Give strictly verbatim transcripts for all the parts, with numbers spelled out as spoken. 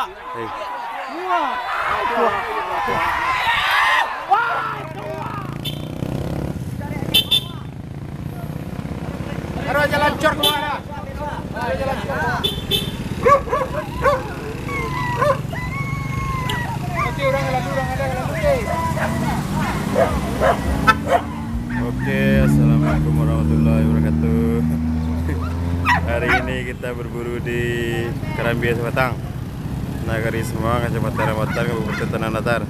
Hei. Taruah jalan cor keluar dah. Taruah jalan cor. Nanti orang lalu, orang ada lalu, eh. Oke, assalamualaikum warahmatullahi wabarakatuh. Hari ini kita berburu di Karambia Sabatang. Nagari Semua, Kacamatan Rambatan, Kabupaten Tanah Datar.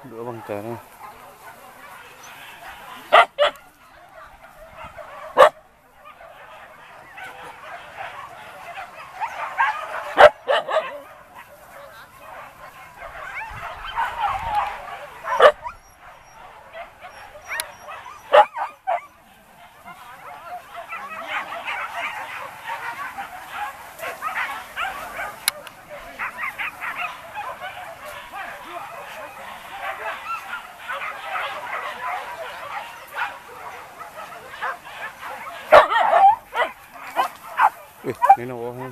Dua bangkai ni. Wih, ni nak bawah ni.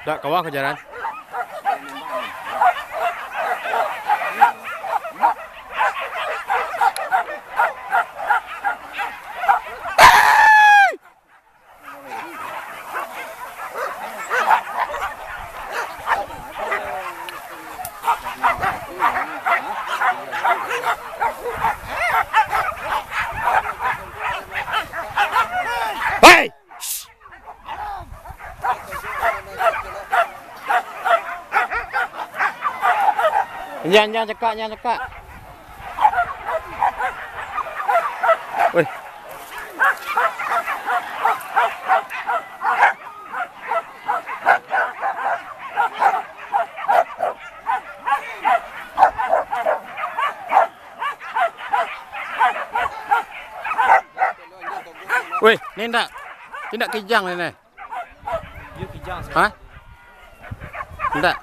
Dak kawa ka jalan. Hei! Jan, jan cakak, jan cakak. Weh. Weh, ni ndak, ni ndak kijang ni, ni. Iyo, kijang, Sir. Hah? Ndak.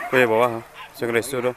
Ko di bawah, ha? Sagreso tu.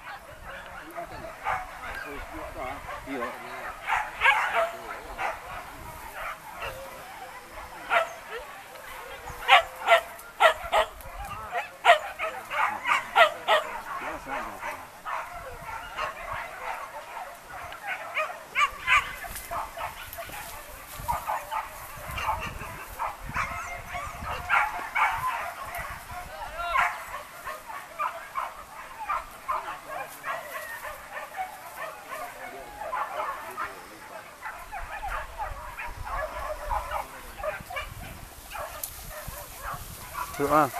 Tu, ah.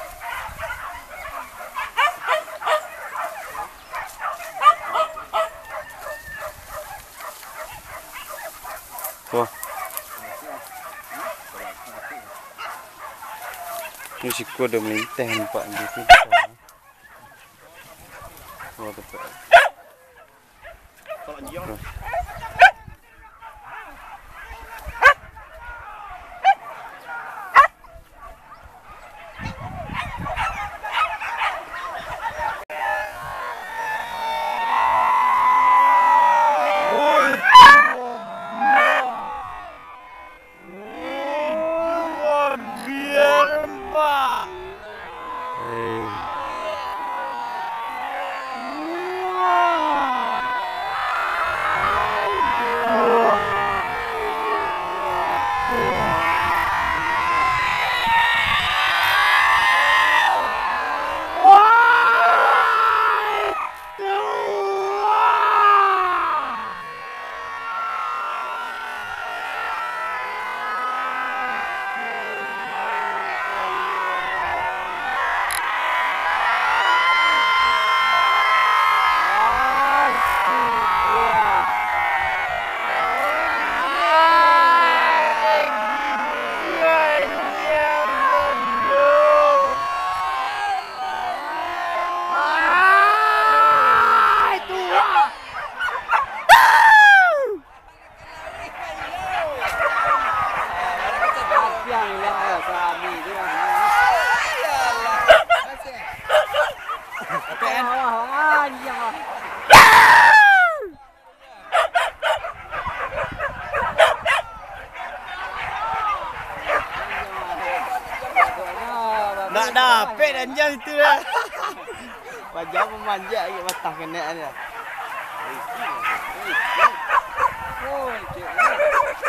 Wah. Ni siko ado malinteh nampak di situ. Wah, betul. Tak dapek dan jam itu dah. Paja memanjat lagi, patah kena dia.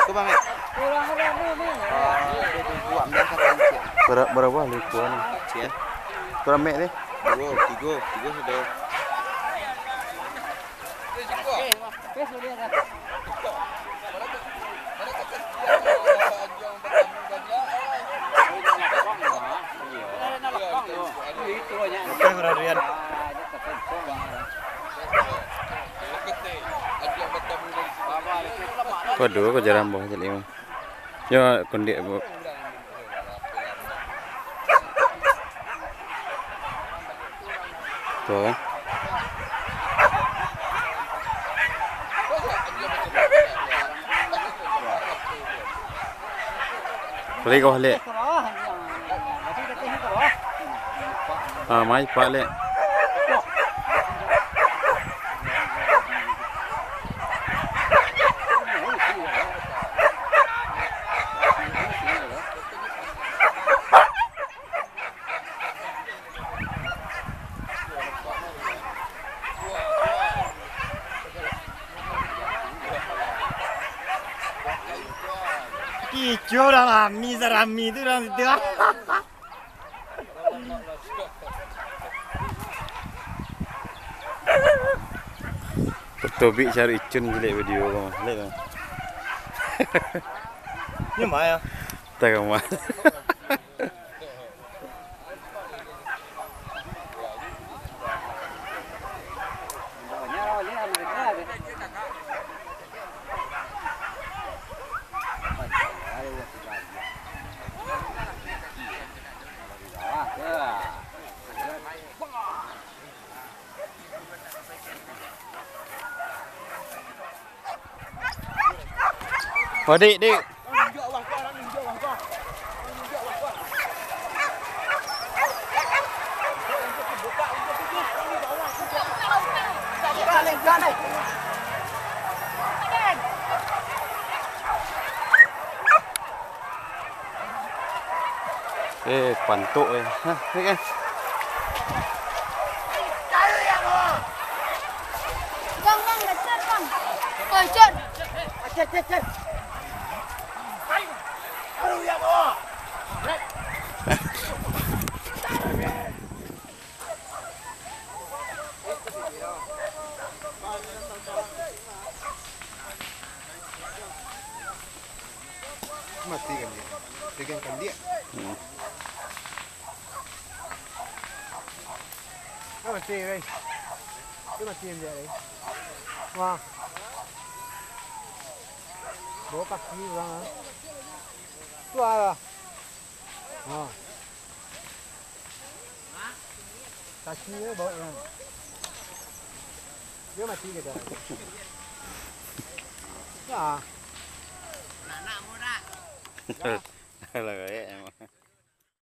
Tu, Bang, eh? Kurang ada ni, ni. Ah, tu, tu, tu, ambil angkat angkat. Bara-, bara buah likuan ni? Cian. Kurang mek ni? Dua, tiga, tiga sudah. Bukan kurang durian. Waduh, kau jarang buah jadi mah. Yo, kundik, Bu. Tu, eh. Balik kau balik. Ah, mai, Pak, lek. Kicu urang rami, sarami tu urang situ. Tobik cari icun jelek video ko mah. Jelek lah. Ni mah ya. Tak mah. Oh, dik, dik. Eh, pantuk, eh. Hah, ni kan? Bang, bang, lecet, bang. Oi, Jon. Mati kan dia. Pegang kan dia. Hmm. Ah, mati, Ray. Tu mati kan dia, Ray. Wah. Bawa kaki orang, ah. Tu lah. Ha. Kaki dia bawa orang. Dia mati ke dah? Ya. Alah, gaek emang.